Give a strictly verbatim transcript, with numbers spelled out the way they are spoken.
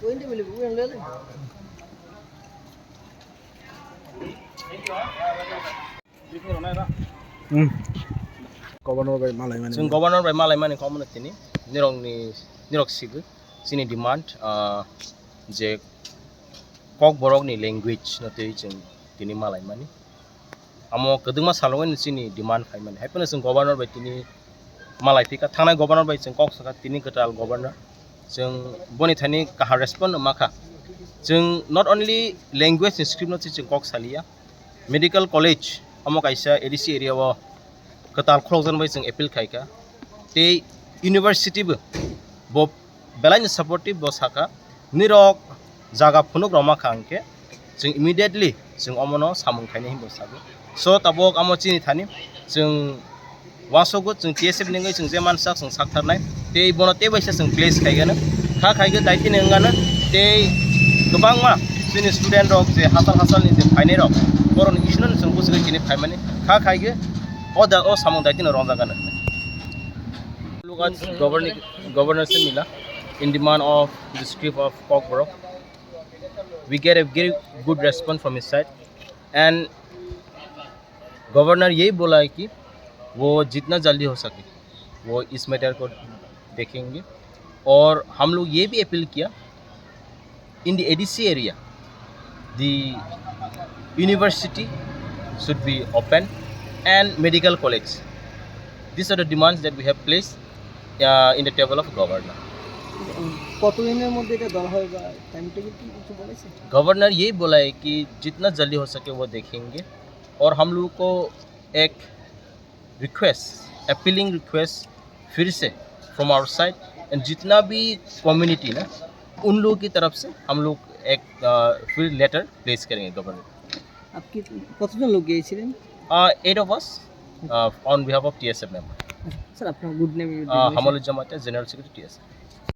Hmm. Governor bai malaimani. Chwng governor bai malaimani kok mano tini. Nirokni, nirok sigo. Chini demand, ah, je Kokborokni language no twi chwng tini malaimani. Amo kwdwkma salogwi chini demand khaimani. Haiphano chwng governor bai tini malai phika. Thangnai governor bai chwng kok saka tini kwtal governor. Chwng boni thani kaham respond no makha. Chwng not only language ni script no se chwng kok saliya. Medical college amo kaisa A D C area o kwtal khulokjaknai bai chwng appeal khaikha. Tei university bo, bo belaino supportive bo saka. Nirok jaga phunuk rwma kha hwnkhe chwng immediately chwng omono samung khainai hinwi sago. So tabuk amo chini thani chwng uansukgo chwng T S F ni wngwi chwng je mansak chwng saktharnai. Tei bono tei baisa chwng place khaigano. Kha khaigwi daitino wngano. Tei kwbangma chini student rok je hasal hasalni je phainairok borokni isino chwng bwswgwi tini phaimani. Kha khaigwi o da o samung daitino ronjagano. Look at governing, governor se mila in demand of the script of Kokborok. We get a very good response from his side. And governor यही बोला है कि वो जितना जल्दी हो सके वो इस मैटर को देखेंगे। और हम लोग ये भी अपील किया, in the A D C area the university should be open and medical college. These are the demands that we have placed uh, in the table of governor. কতদিনের মধ্যে এটা দেওয়া হয় বা টাইম টেবিল কি কিছু বলেছে? गवर्नर यही बोला है कि जितना जल्दी हो सके वो देखेंगे। और हम लोगों को एक रिक्वेस्ट, अपीलिंग रिक्वेस्ट फिर से फ्रॉम आवर साइड, एंड जितना भी कम्युनिटी ना, उन लोगों की तरफ से हम लोग एक अ, फिर लेटर प्लेस करेंगे गवर्नमेंट। আপনি কতজন লোক গিয়েছিলেন? Uh, eight of us, uh, on behalf of T S F member. আচ্ছা, স্যার, আপনার good name? Uh, Hamalud Jamatia, General Secretary, T S F.